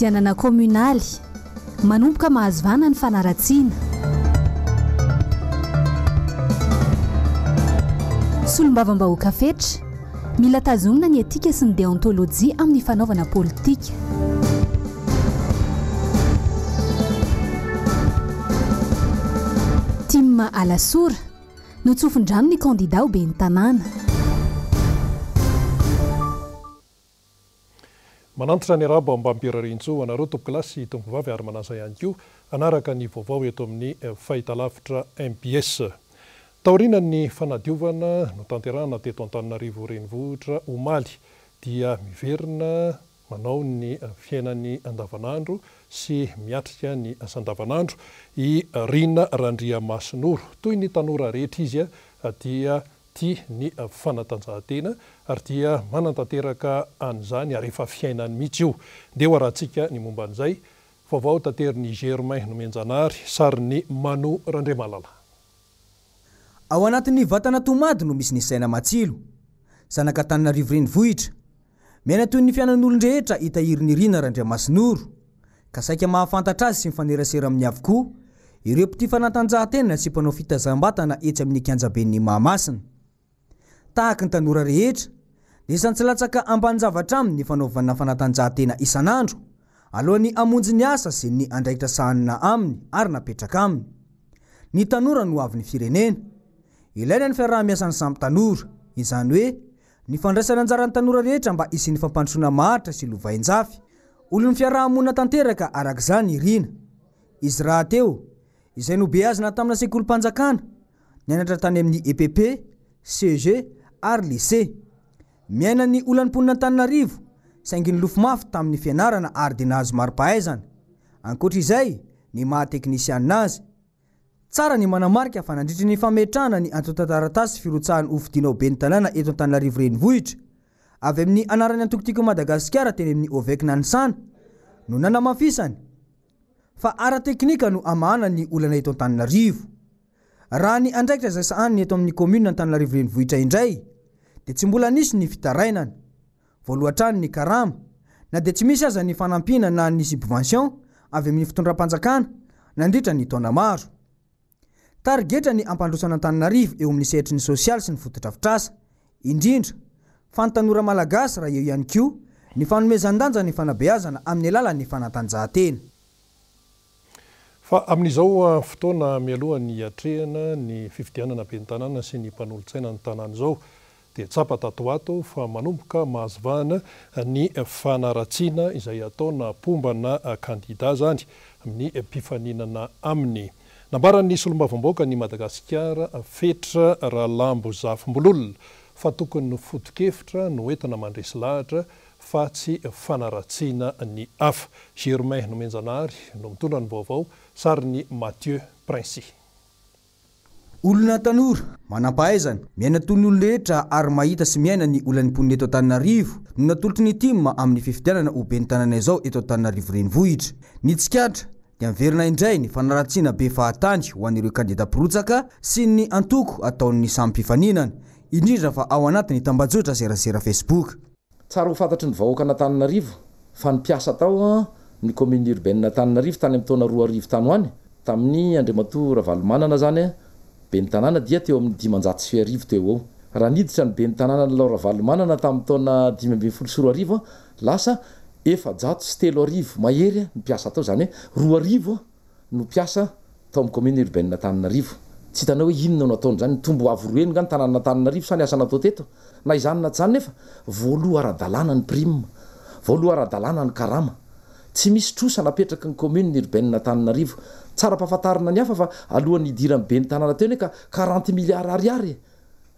Fifidianana kaominaly, Manomboka mahazo vahana ny fanaratsiana. Solombavambahoaka Fetra, Mila tazomina ny etika sy ny deontolojia amin'ny fanaovana politika. Tim Alasora, Notsofin-drano ny kandida ho ben'ny tanàna. Manantitra ny arahaba mbam-pirariantsoa ho anareo tompokolahy sy tompovavy ary manasa ihany koa hanaraka ny vaovao eto amin'ny fahitalavitra mbs. Taorianan'ny fanadiovana notanterahana teto Antananarivo Renivohitra omaly dia miverina manao ny fiainany andavanandro sy miatrika ny asa andavanandro i Rina Randriamasinoro. Toy ny tanora rehetra izy dia tia ny fanatanjahantena ary dia manantanteraka an'izany ary efa fiainany mihitsy io. Ndeha ho arahantsika ny momba an'izay. Vaovao taterin'i Germain Nomenjanahary, sarin'i Mano Randriamalala. Ao anatin'ny vatana tomady no misy ny saina matsilo. Zanak'Antananarivo renivohitra. Miaina toy ny fiainan'olon-drehetra i Tahirinirina Randriamasinoro, ka saika mahafantatra azy sy mifanerasera aminy avokoa ireo mpitia fanatanjahantena sy mpanao fitazam-batana etsy amin'ny kianjaben'i Mahamasina. Tahaka ny tanora rehetra, dia isan'ny tsy latsaka ambanin-javatra aminy ny fanaovana fanatanjahantena isan'andro, alohan'ny hamonjy ny asa sy ny andraikitra sahanina aminy ary napetraka aminy. Ny tanora no hoavin'ny firenena. Ilaina ny fiaraha-miasan'ny samy tanora, izany hoe Ny fandraisana anjaran'ny tanora rehetra mba hisian'ny fampandrosoana maharitra sy lovainjafy. Olon'ny fiaraha-monina tanteraka araka izany i Rina. Izy rahateo, izay nobeazina tamina sekolim-panjakana, nianatra tany amin'ny EPP, CEG ary Lycée. Miaina ny olan'ny mponin'Antananarivo, saingy nilofo mafy tamin'ny fianarana ary dia nahazo mari-pahaizana. Ankoatra izay, ny maha teknisianina azy. Tsara ny manamarika fa nandritry ny fametrahana ny antontan-taratasy firotsahany ho fidiana ho ben'ny tanàna eto Antananarivo Renivohitra, avy amin'ny anaran'ny antoko Tiako i Madagasikara teny amin'ny OVEC Nanisana, no nanamafisany fa ara-teknika no hamahana ny olana eto Antananarivo. Raha ny andraikitra izay sahaniny eto amin'ny kaominina Antananarivo Renivohitra indray dia tsy mbola nisy ny fitarainana. Voaloa hatrany ny karama, na dia tsy misy aza ny fanampiana na ny subvention avy amin'ny fitondram-panjakana nandritra ny taona maro. Tarigetra ny hampandroso an'Antananarivo eo amin'ny sehatry ny sosialy sy ny fotodrafitrasa, indrindra fa ny tanora malagasy raha eo ihany koa ny fanomezan-danja ny fanabeazana amin'ny alalan'ny fanatanjahantena. Fa amin'izao fotoana mialohan'ny hiatrehana ny fifidianana ben'ny tanàna sy ny mpanolotsaina ny tanàna izao dia tsapa tato ho ato fa manomboka mahazo vahana ny fanaratsiana izay ataona mpomba na kandida izany amin'ny mpifaninana aminy. Nambaran'ny solombavambahoakan'i Madagasikara Fetra Ralambo Zafimbololona fa tokony ny foto-kevitra no entina mandresy lahatra fa tsy fanaratsiana ny hafa. Germain Nomenjanahary no mitondra ny vaovao, sarin'i Mathieu Princi. Olona tanora, manam-pahaizana, miaina toy ny olon-drehetra ary mahita sy miaina ny olan'ny mponina eto Antananarivo no natolotry ny tim amin'ny fifidianana ho ben'ny tanàna izao eto Antananarivo Renivohitra. Ny tsikaritra dia miverina indray ny fanaratsiana be fahatany ho an'ireo kandida mpirotsaka sy ny antoko ataon'ny samy mpifaninana, indrindra fa ao anatin'ny tambajotra serasera Facebook. Tsara ho fantatry ny vahoakan'Antananarivo fa ny mpiasa tao ny commune urbaine Antananarivo tany amin'ny taona 2000 tany ho any, tamin'ny Andriamatoa Ravalomanana izany ben'ny tanàna dia teo amin'ny 1500 teo ho eo. Raha niditra ny ben'ny tanàna Lalao Ravalomanana tamin'ny taona 2015 lasa 3400 mahery ny mpiasa tao, izany hoe 2000 no mpiasa tao amin'ny commune urbaine Antananarivo. Tsy hitanao hoe inona no ataon'izany, nitombo avo roa heny nga ny tanànan'Antananarivo sa ny asa natao teto? Na izany na tsy izany nefa, voaloa ara-dalàna ny prime, voaloa ara-dalàna ny karama. Tsy misy trosa napetraky ny commune urbaine Antananarivo. Tsara ampahafantarina ny hafa fa alohan'ny hidiran'ny ben'ny tanàna teo anie ka quarante milliards ariary e!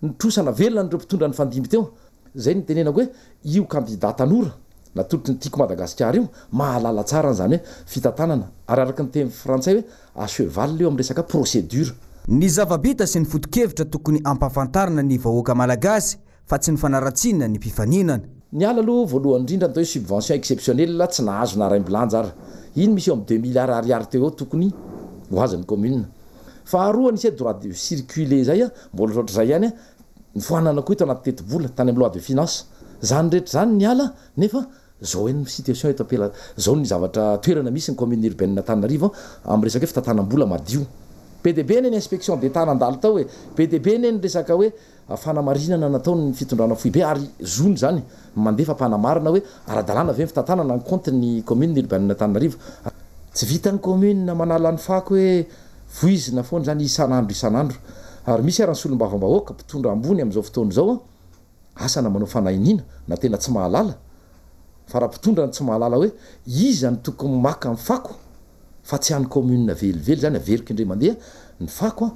Ny trosa navelan'ireo mpitondra nifandimby teo. Izay no itenenako hoe io kandida tanora natolotry ny Tiako Madagasikara io mahalala tsara an'izany hoe fitantanana ary araka ny teny frantsay hoe à cheval io amin'ny resaka procédure. Ny zava-bita sy ny foto-kevitra tokony hampahafantarina ny vahoaka malagasy fa tsy ny fanaratsiana ny mpifaninana. Niala aloha voalohany indrindra ny atao hoe subvention exceptionnelle tsy nahazo na raimbilanja ara. Iny misy eo amin'ny deux milliards ariary teo eo tokony ho azon'ny commune. Faharoa nisy hoe droit de circuler izay mbola ohatrohatr'izay ihany Nofoanana koa eto anaty tetibola, tany amin'ny loi de finance. Izany rehetra izany niala nefa Zao eny ny situation eto ampela, zao ny zavatra toerana misy ny commune urbaine Antananarivo amin'ny resaka hoe fitantanam-bola madio. Be dia be anie ny inspection d'Etat nandalo tao e, be dia be anie ny resaka hoe fanamarinana nataon'ny fitondrana foibe ary zony izany ny mandefa mpanamarina hoe ara-dalàna ve ny fitantanana ny compte ny commune urbaine Antananarivo. Tsy vitan'ny commune manala ny fako hoe voizina foana izany isan'andro isan'andro ary misy ary ny solombavambahoaka mpitondra ambony amin'izao fotoana izao Asa na manao fanahiniana na tena tsy mahalala fa raha mpitondra no tsy mahalala hoe iza no tokony maka ny fako fa tsy any commune velively zany averiko indray mandeha ny fako an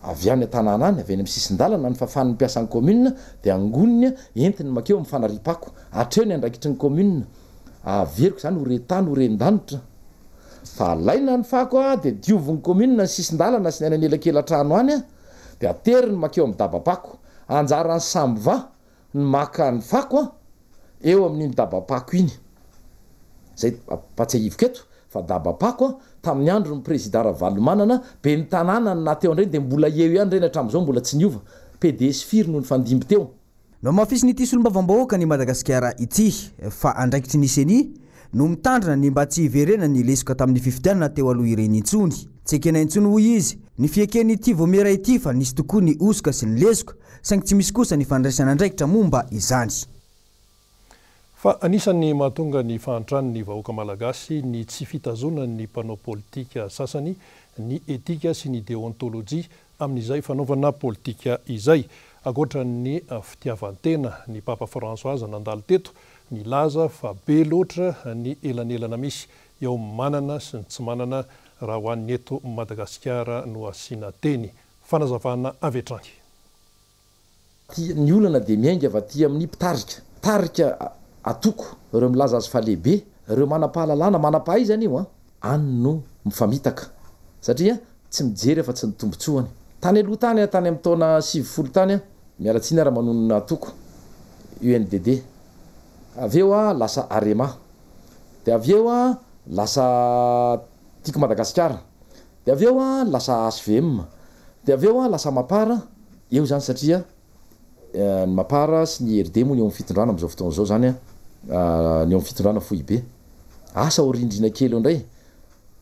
avy any an-tanàna any avy any amin'ny sisin-dalana ny fafan'ny mpiasan'ny commune dia angoniny entiny makeo amin'ny fanariam-pako hatreo ny andraikitry ny commune averiko zany ho re-tany ho ren-danitra fa alaina ny fako an dia diovin'ny commune ny sisin-dalana sy ny any anelakelan-trano any an dia ateriny makeo amin'ny daba-pako Anjaran'ny Samva ny maka ny fako an, eo amin'iny daba-pako iny. Izay ampatsiahiviko eto fa daba-pako an, tamin'ny andron'ny Prezida Ravalomanana, ben'ny tanàna no naha teo an'ireny dia mbola eo ihany ireny hatramin'izao mbola tsy niova. Pds firy no nifandimby teo? Nohamafisin'ity solombavambahoakan'i Madagasikara ity fa andraikitry ny Ceni no mitandrina ny mba tsy hiverenan'ny lesoka tamin'ny fifidianana teo aloha ireny intsony. Tsy ekena intsony hoy izy ny fieken'ity vaomiera ity fa nisy tokoa ny hosoka sy ny lesoka, saingy tsy misy kosa ny fandraisana andraikitra momba izany. Fa anisan'ny mahatonga ny fahantran'ny vahoaka malagasy ny tsy fitazonan'ny mpanao politika sasany ny etika sy ny deontolojia amin'izay fanaovana politika izay. Ankoatra ny fitiavan-tena, ny Papa François aza nandalo teto nilaza fa be loatra ny elanelana misy eo amin'ny manana sy ny tsy manana raha ho an'ny eto Madagasikara no asiana teny. Fanazavana avy hatrany. Ny olana dia miainga avy aty amin'ny mpitarika. Mpitarika atoko, ireo milaza azy fa lehibe, ireo manam-pahalalana, manam-pahaizana io an! Any no mifamitaka satria tsy mijery afa-tsy ny tombotsoany. Tany aloha tany aho, tany amin'ny taona 90 tany aho, miala tsiny aho raha manonona antoko, UNDD. Avy eo aho lasa Arema. Dia avy eo aho lasa Tiako Madagasikara. Dia avy eo aho lasa HVM. Dia avy eo aho lasa Mapar. Eo izany satria ny Mapar sy ny IRD moa ny eo amin'ny fitondrana amin'izao fotoana izao izany an, ny eo amin'ny fitondrana foibe. Asa ho rindrina kely eo indray.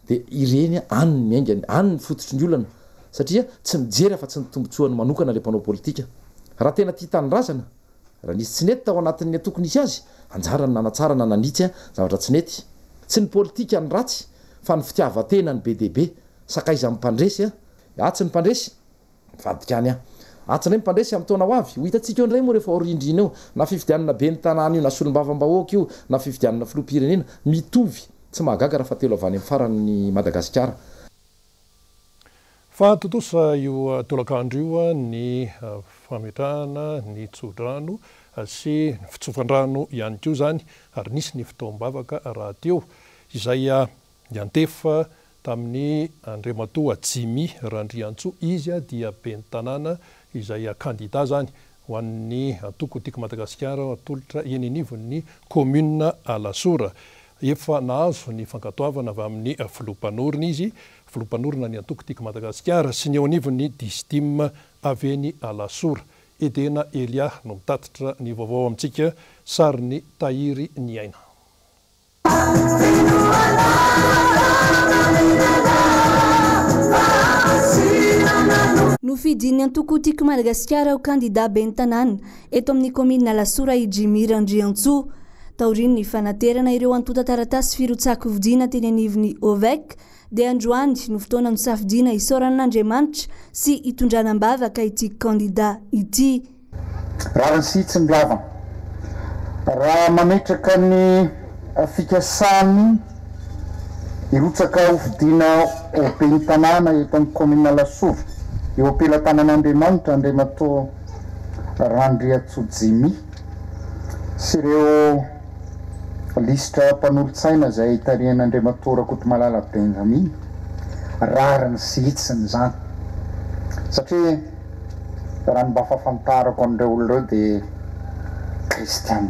Dia ireny any no miainga, any ny fototry ny olana satria tsy mijery afa-tsy ny tombotsoany manokana ilay mpanao politika. Raha tena tia tanindrazana, raha nisy tsy nety tao anatin'ny antoko nisy azy, anjarany nanatsara na nanitsy zavatra tsy nety. Tsy ny politika no ratsy fa ny fitiavan-tena no be dia be. Sakaizan'ny mpandresy an! Atsy ny mpandresy, Mivadika any aho. Atsy indray ny mpandresy amin'ny taona ho avy. Ho hitantsika eo indray moa rehefa ao rindrina eo. Na fifidianana ben'ny tanàna io, na solombavambahoaka io, na fifidianana filoham-pirenena. Mitovy. Tsy mahagaga raha fahatelo avy any amin'ny farany ny Madagasikara. Fa tontosa io tolakandro io ny fametrahana ny tsodrano sy ny fitsofan-drano ihany koa izany ary nisy ny fotoam-bavaka rahateo izay niantefa tamin'i Andriamatoa Jimmy Randriantsoa, izy dia ben'ny tanàna izay kandida izany ho an'ny antoko Tiako Madagasikara atolotra eny anivon'ny kaominina Alasora. Efa nahazo ny fankatoavana avy amin'ny filoha mpanorina izy, filoha mpanorina ny antoko Tiako Madagasikara sy ny eo anivon'ny Distim avy eny Alasora. Edena Elia no mitatitra ny vaovao amintsika, sarin'i Tahiry Niaina. Nofidin'ny antoko Tiako Madagasikara ho kandida ben'ny tanàna eto amin'ny kaominina Alasora i Jimmy Randriantsoa. Taorian'ny fanaterana ireo antontan-taratasy firotsahan-kofidiana teny anivon'ny OVEC dia androany no fotoana nosafidiana hisaorana an'Andriamanitra sy hitondrana am-bavaka ity kandida ity. Rariny sy hitsiny ry havana. Raha mametraka ny fikasany hirotsaka hofidiana ho ben'ny tanàna eto amin'ny kaominina Alasora, eo am-pelatanan'Andriamanitra Andriamatoa Randriantsoa Jimmy sy ireo lisitra mpanolotsaina izay tarihan'Andriamatoa Rakotomalala Benjamin, rariny sy hitsiny izany satria Raha ny mba fahafantarako an'ireo olona ireo dia kristiana.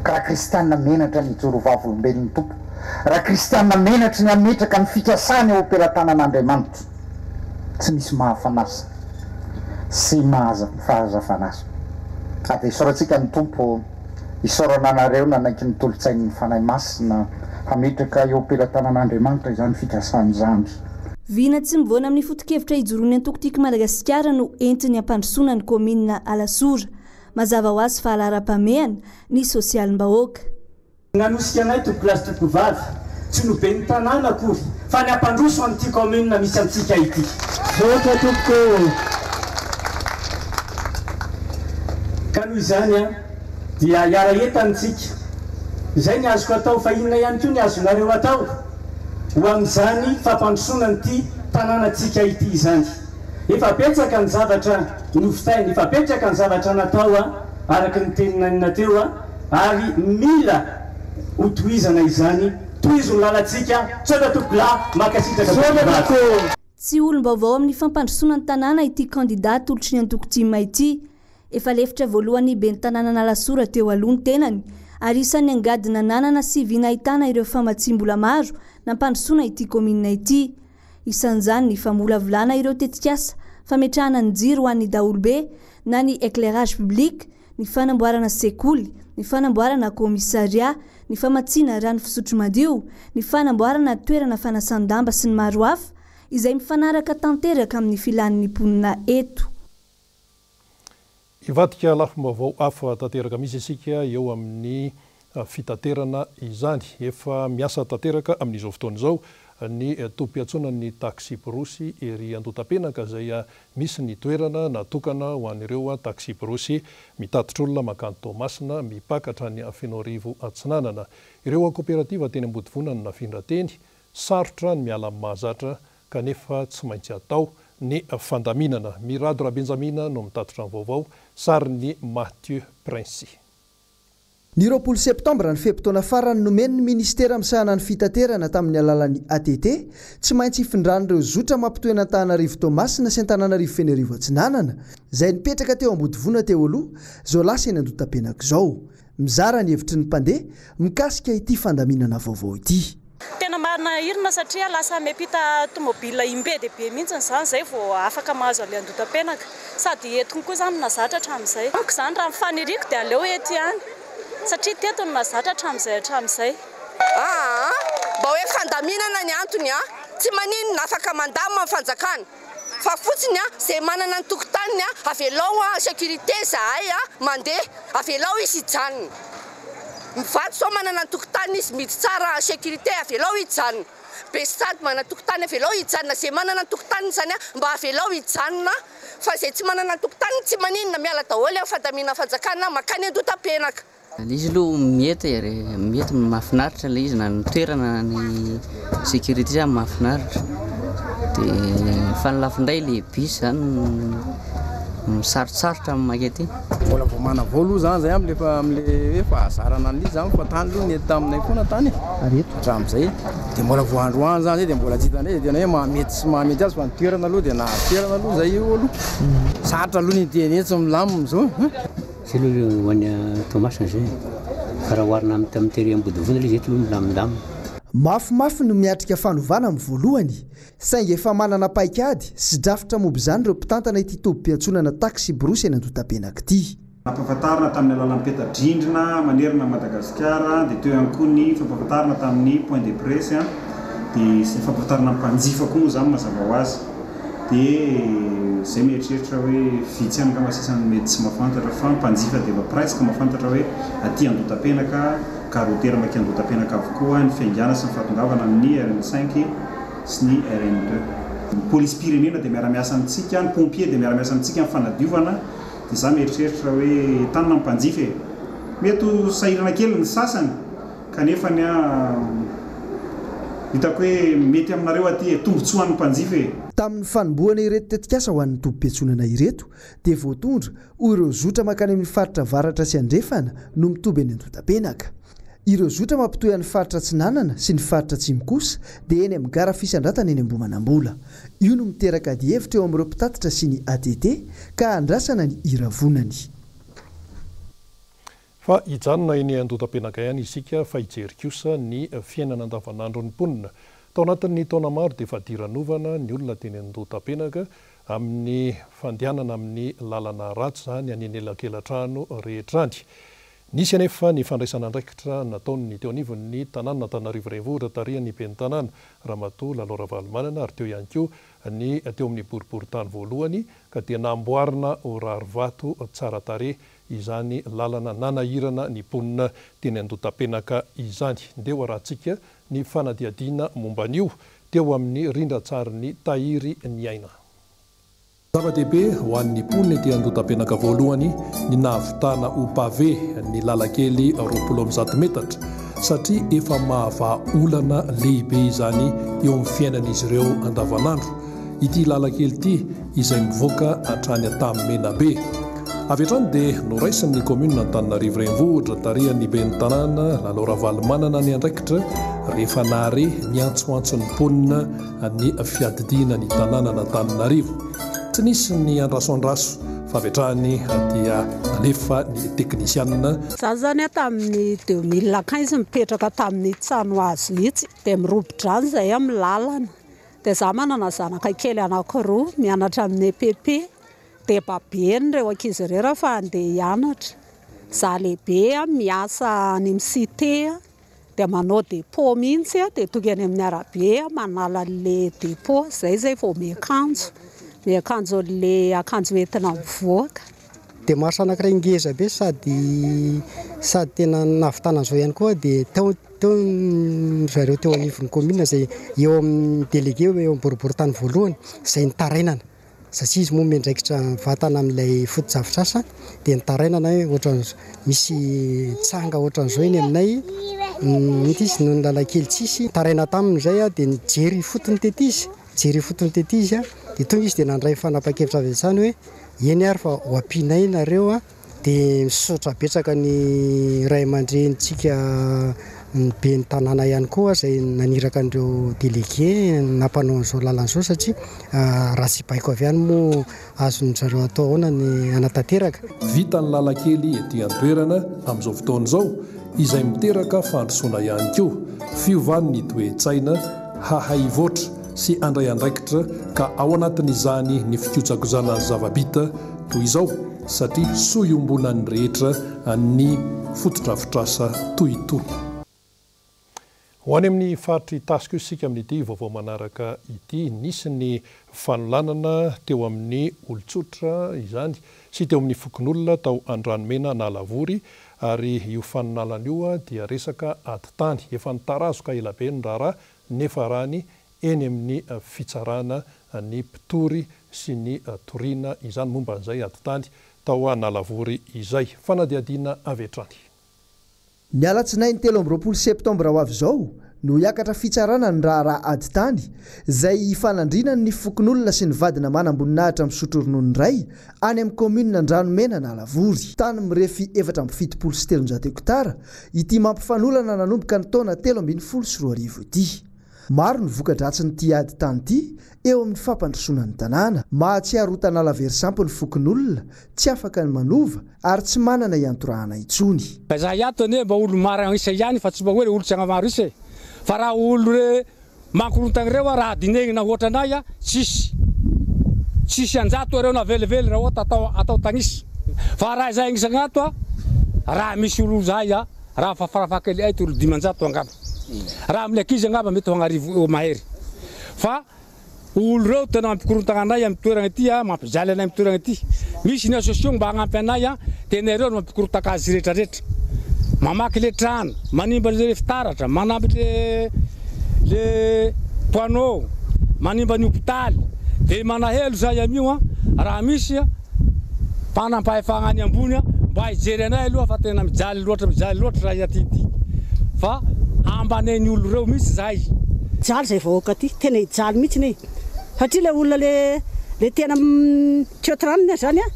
Ka raha kristiana menatra ny hijoro ho vavolombelon'ny Tompo, raha kristiana menatry ny hametraka ny fikasany eo am-pelatanan'Andriamanitra, tsy misy mahafanasa sy mahazavana azy. Ary dia isaorantsika ny Tompo. Isaorana anareo nanaiky ny tolo-tsain'ny Fanahy Masina hametraka eo am-pelatanan'Andriamanitra izany fikasana izany. Vina tsy mivoana amin'ny foto-kevitra ijoroan'ny antoko Tiako Madagasikara no entiny hampandrosoana ny kaominina Alasora. Mazava ho azy fa laharam-pahamehana ny sosialim-bahoaka. Nanosika anay tompokolahy sy tompokovavy, tsy ny ho ben'ny tanàna akory, fa ny hampandroso an'ity kaominina misy antsika ity. Misaotra tompoko ô! Ka noho izany dia hiara-hientantsika. Izay ny azoko atao, fa inona ihany koa ny azonareo atao ho amin'izany fampandrosoana an'ity tanànantsika ity izany. Efa betsaka ny zavatra novitaina, efa betsaka ny zavatra natao araka ny tenin'i Naina teo. Ary mila ho tohizana izany, tohizo ny lalantsika, misaotra tompokolahy, mankasitraka tompkovavy. Tsy olom-baovao amin'ny fampandrosoana ny tanàna ity kandida atolotry ny antoko tim ity. Efa lefitra voalohan'ny ben'ny tanànan'Alasora teo aloha ny tenany ary isan'ny angady nananana sy vy nahitana ireo famatsiam-bola maro nampandrosoana ity kaominina ity. Isan'izany ny famolavolana ireo tetikasa fametrahana ny jiro ho an'ny daholobe na ny éclairage public, ny fanamboarana sekoly, ny fanamboarana kaomisaria, ny famatsiana rano fisotro madio, ny fanamboarana toerana fanasan-damba sy ny maro hafa, izay mifanaraka tanteraka amin'ny filan'ny mponina eto. Hivadika lafim-baovao hafa tanteraka mihitsy isika eo amin'ny fitaterana izany. Efa miasa tanteraka amin'izao fotoana izao ny tobim-piantsonan'ny taksiborosy ery Andotapenaka izay misy ny toerana natokana ho an'ireo taksiborosy mitatitra olona mankany Toamasina mipaka hatrany Fenoarivo Atsinanana. Ireo koperativa teny Ambodivona no nafindra teny. Sarotra ny miala amin'ny mahazatra kanefa tsy maintsy atao ny fandaminana. Mirado Rabenjamina no mitatitra ny vaovao, sarin'i Mathieu Princi. Ny 20 septambra ny fe-potoana farany nomen'ny minisitera misahana ny fitaterana tamin'ny alalan'ny ATT, tsy maintsy hifindran'ireo zotra mampitohy an'Antananarivo Toamasina sy Antananarivo Fenerivo Atsinanana, izay nipetraka teo Ambodivona teo aloha, izao lasa eny Andotapenaka izao. Mizara ny hevitry ny mpandeha mikasika ity fandaminana vaovao ity. Tena marina Irina satria lasa miampita tomobile imbe dia be mihitsy izany izay vao afaka mahazo an'ilay Andotapenaka. Sady eto koa izany no nahazatra hatramin'izay. Amiko izany raha ny faniriako dia aleo eto ihany satria teto no nahazatra hatramin'izay hatramin'izay. Aa mba hoe fandaminana ny antony a! Tsy maninona afaka mandamina ny fanjakana fa fotsiny a zay manana ny tokotaniny a avelao en sécurité zahay a mandeha avelao izy hijanona. Mivady sao manana ny tokotaniny izy mihidy tsara en sécurité avelao hijanona. Besady manana tokontany avelao hijanona ze manana ny tokontaniny zany a mba avelao hijanona fa ze tsy manana ny tokontaniny tsy maninona miala daholo am fandaminana fanjakana makany Andotapenaka. Le izy aloha mety e, mety mahafinaritra le izy na ny toerana na ny sécurité zany mahafinaritra de fa ny lafiny indray le bus zany sarotsarotra ny maka aty. Mbola vao manavao aloha zany zay amle fa amle hoe fahazarana an'ilay izy zany fa tany aloha nety taminay foana tany e. Ary eto? Hatramin'izay. Dia mbola vao androany zany zay dia mbola tsy hitanay zay tena hoe mahamety sy mahamety azy fa ny toerana aloha dia nahazo toerana aloha zay io aloha. Sarotra aloha ny hiteny hoe tsy milamina zao e. Zay aloha ho any Toamasina zay e. Fa raha oharina amin'ny tamin'ny tery Ambodivona ilay izy eto aloha milamindamina. Mafimafy no miatrika fanovana amin'ny voalohany. Saingy efa manana paikady sy drafitra momba izany ireo mpitantana ity tobim-piantsonana taksiborosy eny Andotapenaka ity. Nampahafantarina tamin'ny alalan'ny peta-drindrina manerana an'i Madagasikara, dia teo ihany koa ny fampahafantarana tamin'ny point de presse, dia sy ny fampahafantarana ny mpanjifa koa moa izany mazava ho azy. Dia izay mieritreritra hoe vitsy ihany angamba sisa no mety tsy mahafantatra fa ny mpanjifa dia efa presque mahafantatra hoe aty Andotapenaka, gare routière mankeny Andotapenaka avokoa ny fiaingàna sy ny fahatongavana amin'ny RN cinq. sy ny RN deux. Ny polisim-pirenena dia miara-miasa amintsika, ny pompier dia miara-miasa amintsika amin'ny fanadiovana, dia za mieritreritra hoe entanina ny mpanjifa e! Mety ho sahirana kely ny sasany kanefa ny ahy hitako hoe mety aminareo aty e! Tombotsoa an'ny mpanjifa e! Tamin'ny fanombohana ireto tetikasa ho an'ny tobim-piantsonana ireto dia voatondro ho ireo zotra mankany amin'ny faritra avaratra sy andrefana no mitoby eny Andotapenaka. Ireo zotra mampitohy an'ny faritra Atsinanana sy ny faritra Atsimo kosa dia eny amin'ny gara Fisandratana eny Ambohimanambola. Io no miteraka adihevitra eo amin'ireo mpitatitra sy ny ATT ka andrasana ny hiravonany. Fa hijanona eny Andotapenaka ihany isika fa hijery kosa ny fiainana andavanandron'ny mponina. Tao anatin'ny taona maro dia fadiranovana ny olona teny Andotapenaka amin'ny fandehanana amin'ny lalana ratsy izany any anelakelan-trano rehetra any. Nisy anefa ny fandraisana andraikitra nataon'ny teo anivon'ny tanànan'Antananarivo Renivohitra tarihan'ny ben'ny tanàna Ramatoa Lalao Ravalomanana ary teo ihany koa ny teo amin'ny boriborintany voalohany ka dia namboarina ho rarivato tsara tarehy izany lalana nanahirana ny mponina teny Andotapenaka izany. Ndeha ho arahantsika ny fanadihadiana momba an'io teo amin'ny rindran-tsarin'ny Tahiry ny Aina. Zava-dehibe ho an'ny mponina ety Andotapenaka voalohany ny nahavitana ho pavé ny lalan-kely 120 metatra satria efa mahavaha olana lehibe izany eo amin'ny fiainan'izy ireo andavanandro ity lalan-kely ity izay mivoaka hatrany Antanimena-be. Avy hatrany dia noraisin'ny kaominina Antananarivo Renivohitra tarihan'ny ben'ny tanàna Lalao Ravalomanana ny andraikitra rehefa nahare ny antsoantson'ny mponina ny fiadidiana ny tanànan'Antananarivo. Tsy nisy ny andraso andraso fa avy hatrany dia nalefa ny teknisianina. Za zany a tamin'ny 2015 nipetraka tamin'ny trano hazo itsy dia mirobo-drano zahay amin'ny lalana dia za manana zanaka kely anakiroa mianatra amin'ny EPP dia babeny ireo ankizy ireo raha handeha hianatra. Za lehibe miasa any amin'ny cité dia manao dépôt mihitsy dia tonga eny amin'ny arabe manala an'ilay dépôt, izay izay vao miakanjo, miakanjo an'ilay akanjo entina mivoaka. Démarche anankiray ngeza be sady sady tena nahavitana an'izao ihany koa dia teo teo ry zareo teo anivon'ny commune izay eo amin'ny délégué eo amin'ny boriborintany voalohany izay nitarainana. Satria izy moa miandraikitra mivantana amin'ilay fotodrafitrasa dia nitarainana hoe ohatran'izao misy tsanga ohatran'izao eny aminay mety izy noho ny lalan-kely tsisy. Nitaraina taminy izay aho dia nijery ifotony tety izy, nijery ifotony tety izy dia tonga izy dia nandray fanapahan-kevitra avy hatrany hoe eny ary fa ho ampianay nareo an. Dia misaotra betsaka ny ray aman-drenintsika ny ben'ny tanàna ihany koa izay naniraka an'ireo délégué nampanao an'izao lalana izao satria raha tsy baiko avy any moa azon-dry zareo atao ahoana ny hanatanteraka. Vita ny lalan-kely ety an-toerana amin'izao fotoana izao, izay miteraka fandrosoana ihany koa, fiovan'ny toe-tsaina hahay hivoatra sy handray andraikitra ka ao anatin'izany ny fikojakojana ny zava-bita toy izao satria soa iombonan'ny rehetra ny fotodrafitrasa toy itony. Ho any amin'ny faritr'i Itasy koa isika amin'ity vaovao manaraka ity. Nisy ny fanolanana teo amin'ny olon-tsotra izany sy teo amin'ny fokonolona tao Andranomena Analavory ary io fanonalana io dia resaka ady tany. Efa nitarazoka elabe ny raharaha nefa raha ny eny amin'ny fitsarana ny mpitory sy ny toriana izany momba an'izay ady tany tao Analavory izay. Fanadihadiana avy hatrany. Ny alatsinainy 23 septambra ho avy izao no hiakatra fitsarana ny raharaha ady tany izay hifanandrinan'ny fokonolona sy ny vadina manamboninahitra misotro ronono iray any amin'ny kaominina Andranomena Analavory. Tany mirefy 374 hektara ity mampifanolana nanomboka ny taona 2013 ity. Maro ny voka-dratsin'ity ady tany ity eo amin'ny fampandrosoana ny tanàna. Mahatsiaro ho tanala very sampy ny fokonolona, tsy afaka ny manova ary tsy manana hiantorahana intsony. Ka izahay ato anie mba olo maro an'isa ihany fa tsy mba hoe olo tsy maro isa e! Fa raha olo re mankorontagna reo raha dinehigna hoatranay a tsisy tsisy anjato areo na velively raha ohatra atao atao tagnisa fa raha izahay agnisagna ato a raha misy olo zahay a raha fa farafahakeli'ay ty olo 500 angamba. Raha amin'ny ankizy angamba mety ho agnarivo eo mahery. Fa olo reo tena mampikorontagna anay amin'ny toeragna ity a, mampijaly anay amin'ny toeragna ity. Misy ny association mba hagnampy anay a, tena ireo no mampikorontaka azy retraretra. Mamaky le trano, manimba le fitaratra, manampy le le panneau, manimba ny hopitaly. De manahelo zahay amin'io a, raha misy a. Mpanam-pahefagna any ambony mba hijery anay aloha fa tena mijaly loatra mijaly loatra zahay aty ity fa ambanen'ny olo reo mihitsy zahay. Hijaly zay vahoaka ty, tena hijaly mihitsy e, satria le olona le le tena mikotra aminy zany a,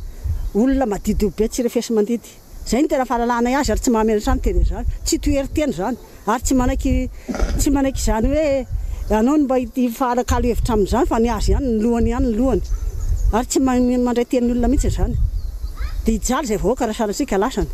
olona madiodio be tsy refesi-mandidy, zay no tena fahalalanay azy ary tsy mahamenatra ahy miteny an'izany, tsy toherin-tena zany. Ary tsy manaiky tsy manaiky izany hoe anao no mba hifanakalo hevitra amin'izany fa ny azy ihany ny lohany ihany ny lohany. Ary tsy mandray tenin'ny olona mihitsy izany. Dia hijaly izay vahoaka raha sanatria ka lasany.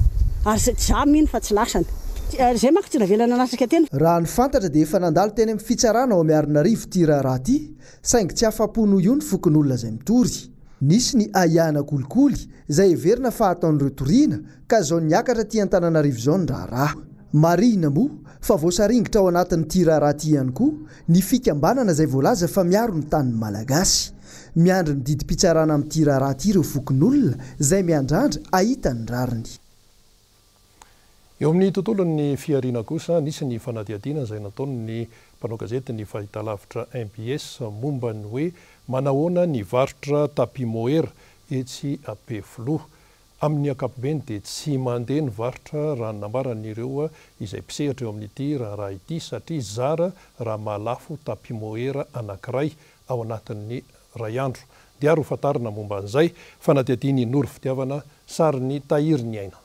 Ary za mino fa tsy lasany. Ary izay manko tsy navelany hanatrika tena. Raha ny fantatra dia efa nandalo teny amin'ny fitsarana ao Miarinarivo ity raharaha ity, saingy tsy afa-po noho io ny fokonolona izay mitory. Nisy ny ahiahina kolikoly izay heverina fa ataon'ireo toriana ka izao niakatra aty Antananarivo izao ny raharaha. Marihina moa fa voasaringotra ao anatin'ity raharaha ity ihany koa ny fikambanana izay voalaza fa miaro ny tanin'ny Malagasy. Miandry ny didim-pitsarana amin'ity raharaha ity ireo fokonolona izay miandrandra hahita ny rariny. Eo amin'ny tontolon'ny fihariana kosa, nisy ny fanadihadiana izay nataon'ny mpanao gazety ny fahitalavitra mbs momba ny hoe manahoana ny varotra tapis mohair etsy Ampefiloha. Amin'ny ankapobeny dia tsy mandeha ny varotra raha ny nambaran'ireo izay mpisehatra eo amin'ity raharaha ity satria zara raha mahalafo tapis mohair anankiray ao anatin'ny iray andro. Dia ary ho fantarina momba an'izay fanadihadian'i Noro Fitiavana sarin'i Tahiry Ny Aina.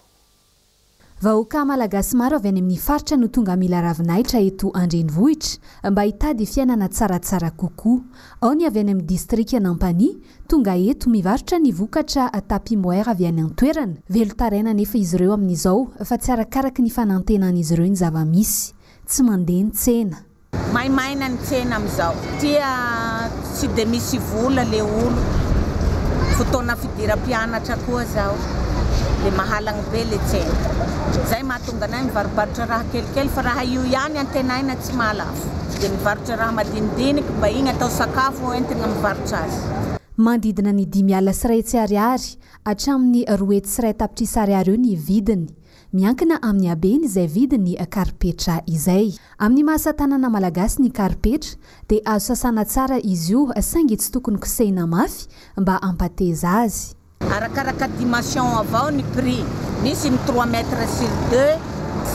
Vahoaka Malagasy maro avy any amin'ny faritra no tonga mila ravinahitra eto an-drenivohitra mba hitady fiainana tsaratsara kokoa. Ao ny avy any amin'ny distrikan'Ampanihy, tonga eto mivarotra ny vokatra tapis mohair avy any an-toerana. Velon-taraina anefa izy ireo amin'izao fa tsy arakaraky ny fanantenan'izy ireo ny zava-misy. Tsy mandeha ny tsena. Maimaina ny tsena amizao satria tsy de misy vola le olo, fotoana fidiram-pianatra koa zao de mahalagny be le tsena, zay mahatonga anay mivarobarotra raha kelikely fa raha io ihany antenaina tsy mahalafo, de mivarotra raha madinidiniky mba igny atao sakafo entigna mivarotra azy. Manodidina ny 105 000 ariary hatramin'ny 201 tapitrisa ariary eo ny vidiny. Miankina amin'ny habeny izay vidin'ny karipetra izay. Amin'ny maha asa tanana malagasy ny karipetra dia azo sasana tsara izy io saingy tsy tokony kosehina mafy mba hampateza azy. Arakaraka dimension avao ny prix, misy ny trois mètres sur deux,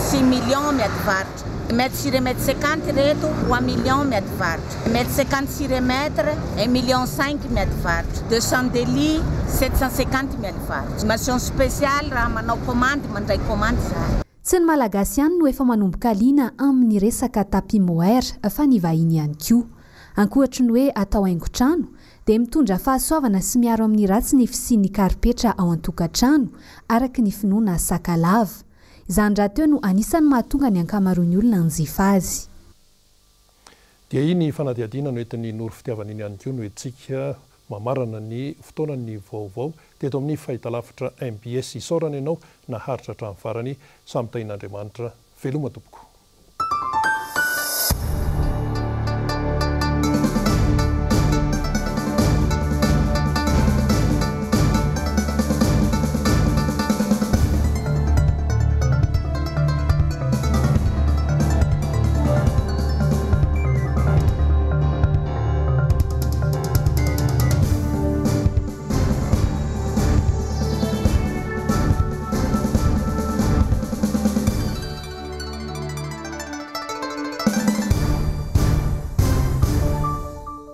six millions miady varotra, mètre sur un mètre cinquante ireto, trois millions miady varotra, mètre cinquante sur un mètre, un million cinq miady varotra, deux chandeliers, sept cent cinquante miady varotra. Mention spéciale raha manao commande mandray commande zahay. Tsy ny Malagasy ihany no efa manomboka liana amin'ny resaka tapis mohair fa ny vahiny ihany koa. Ankoatry ny hoe atao haingon-trano dia mitondra fahasoavana sy miaro amin'ny ratsy ny fisian'ny karipetra ao an-tokantrano, araka ny finoana Sakalava. Izany rahateo no anisan'ny mahatonga ny ankamaroan'ny olona hanjifa azy. Dia iny fanadihadiana noentin'i Noro Fitiavana iny ihany koa no entintsika mamarana ny fotoanan'ny vaovao teto amin'ny fahitalavitra mbs. Isaorana ianao naharitra hatramin'ny farany. Samy tahin'Andriamanitra. Veloma tompoko.